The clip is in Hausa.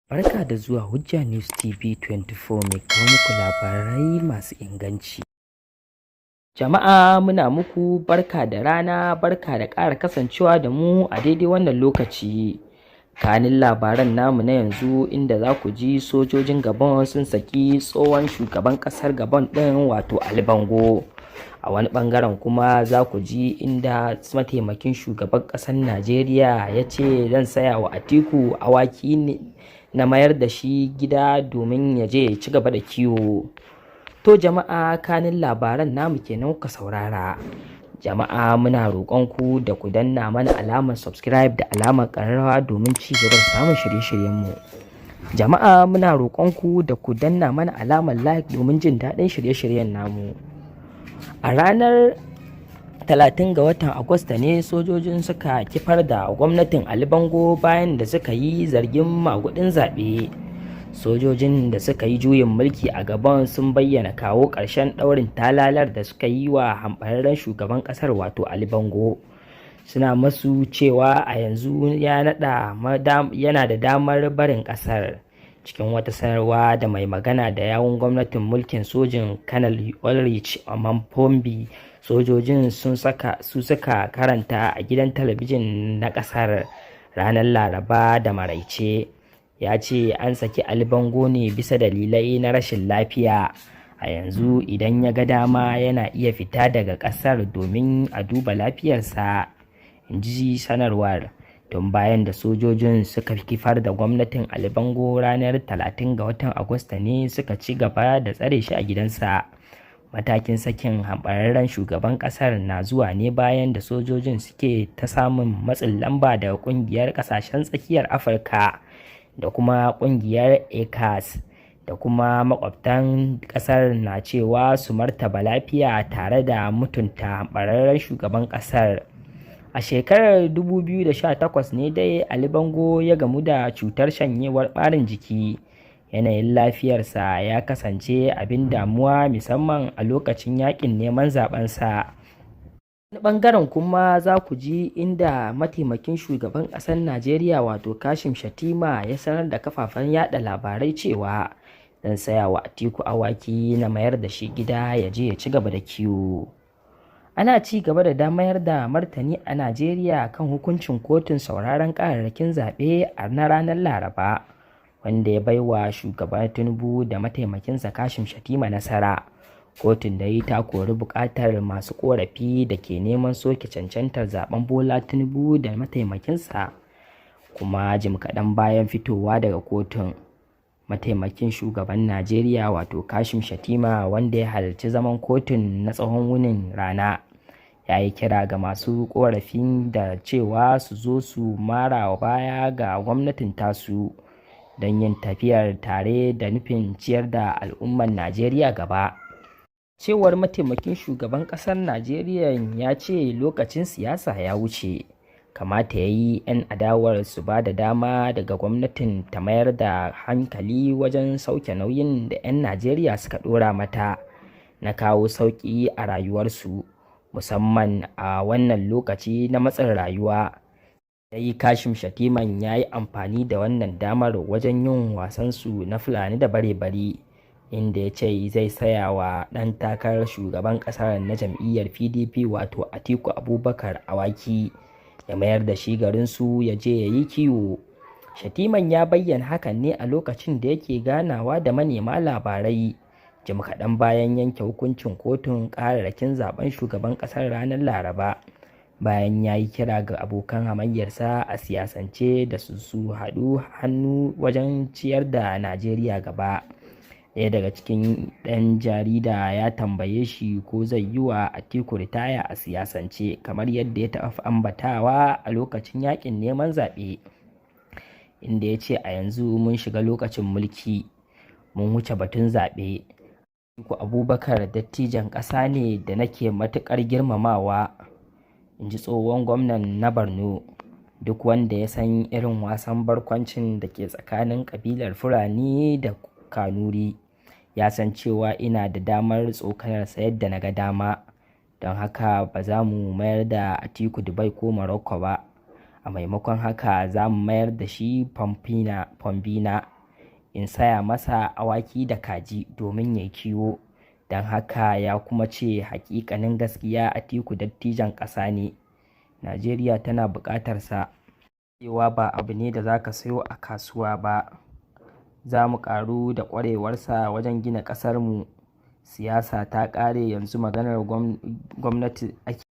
Barka da zuwa Hujja News TV 24, mai kawo muku labarai masu inganci. Jama'a, muna muku barka da rana, barka da ƙara kasancewa da mu a daidai wannan lokaci. Kanin labaran namu na yanzu, inda za ku ji sojojin Gabon sun saki tsohon shugaban ƙasar Gabon ɗin, wato Ali Bongo. A wani ɓangaren kuma za ku ji inda mataimakin shugaban ƙasar Najeriya ya ce zan saya wa Atiku awaki ne na mayar da shi gida domin ya je ya ci gaba da kiwo. To jama'a, kanin labaran namu kenan kuka saurara. Jama'a, muna roƙon ku da ku danna mana alamar subscribe da alamar ƙararrawa domin ci gaba da samun shirye-shiryenmu. Jama'a, muna roƙon ku da ku danna mana alamar like domin jin daɗin shirye-shiryen namu. A ranar 30 ga watan Agusta ne sojojin suka kifar da gwamnatin Ali Bongo bayan da suka yi zargin magudin zaɓe. Sojojin da suka yi juyin mulki a Gabon sun bayyana kawo ƙarshen ɗaurin talalar da suka yi wa hamɓararren shugaban ƙasar, wato Ali Bongo. Suna masu cewa a yanzu yana da damar barin ƙasar. Cikin wata sanarwa da mai magana da yawun gwamnatin mulkin sojin, Kanal Ulrich Mapombi, sojojin su suka karanta a gidan talabijin na ƙasar ranar Laraba da maraice, ya ce an saki Ali Bongo ne bisa dalilai na rashin lafiya. A yanzu idan ya ga dama yana iya fita daga ƙasar domin a duba lafiyarsa, in ji sanarwar. Tun bayan da sojojin suka kifar da gwamnatin Ali Bongo ranar 30 ga watan Agusta ne suka ci gaba da tsare shi a gidansa. Matakin sakin hamɓararren shugaban ƙasar na zuwa ne bayan da sojojin suke ta samun matsin lamba daga Ƙungiyar Ƙasashen Tsakiyar Afirka da kuma Ƙungiyar ECOWAS da kuma makwabtan ƙasar, na cewa su martaba lafiya tare da mutunta hamɓararren shugaban ƙasar. A shekarar 2018 ne dai Ali Bongo ya gamu da cutar shanyewar ɓarin jiki. Yanayin lafiyarsa ya kasance abin damuwa, musamman a lokacin yaƙin neman zaɓensa. Wani ɓangaren kuma za ku ji inda mataimakin shugaban ƙasar Najeriya, wato Kashim Shettima, ya sanar da kafafen yaɗa labarai cewa zan saya wa Atiku awaki na mayar da shi gida ya je ya ci gaba da kiwo. Ana ci gaba da mayar da martani a Najeriya kan hukuncin kotun sauraron kararrakin zaɓe na ranar Laraba, wanda ya baiwa Shugaba Tinubu da mataimakinsa Kashim Shettima nasara. Kotun dai ta kori buƙatar masu ƙorafi da ke neman soke cancantar zaben Bola Tinubu da mataimakinsa. Kuma jim kaɗan bayan fitowa daga kotun, mataimakin shugaban Najeriya, wato Kashim Shettima, wanda ya halarci zaman kotun na tsawon wunin rana, ya yi kira ga masu korafin da cewa su zo su mara baya ga gwamnatin tasu don yin tafiyar tare da nufin ciyar da al'ummar Najeriya gaba. Cewar mataimakin shugaban ƙasar Najeriya, ya ce lokacin siyasa ya wuce, kamata ya yi 'yan adawar su ba da dama daga gwamnatin ta mayar da hankali wajen sauke nauyin da 'yan Najeriya suka ɗora mata na kawo sauƙi a rayuwarsu, musamman a wannan lokaci na matsin rayuwa. Sai Kashim Shettiman ya yi amfani da wannan damar wajen yin wasansu na Fulani da bare-bari, inda ya ce zai saya wa ɗan takarar shugaban ƙasar na jam'iyyar PDP, wato Atiku Abubakar, awaki ya mayar da shi garinsu ya je ya yi kiwo. Shettiman ya bayyana hakan ne a lokacin da yake ganawa da manema labarai jim kaɗan bayan yanke hukuncin kotun ƙararrakin zaben shugaban ƙasar ranar Laraba, bayan ya yi kira ga abokan hamayyarsa a siyasance da su haɗu hannu wajen ciyar da Najeriya gaba. Ɗaya daga cikin ɗan jarida ya tambaye shi ko zai yi wa Atiku ritaya a siyasance kamar yadda ya taɓa ambatawa a lokacin yaƙin neman zaɓe, inda ya ce, "A yanzu mun shiga lokacin mulki, mun wuce batun zaɓe. Atiku Abubakar dattijon ƙasa ne da nake matuƙar girmamawa," in ji tsohon gwamnan na Borno. Duk wanda ya san irin wasan barkwancin da ke tsakanin ƙabilar Fulani da Kanuri ya san cewa ina da damar tsokanarsa yadda na ga dama. Don haka ba za mu mayar da Atiku Dubai ko Morocco ba. A maimakon haka za mu mayar da shi Fombina. In saya masa awaki da kaji domin ya kiwo. Don haka ya kuma ce haƙiƙanin gaskiya, Atiku dattijon ƙasa ne, Najeriya tana buƙatar sa. Ƙwarewa ba abu ne da za ka sayo a kasuwa ba. Za mu ƙaru da ƙwarewarsa wajen gina ƙasarmu. Siyasa ta ƙare, yanzu maganar gwamnati ake.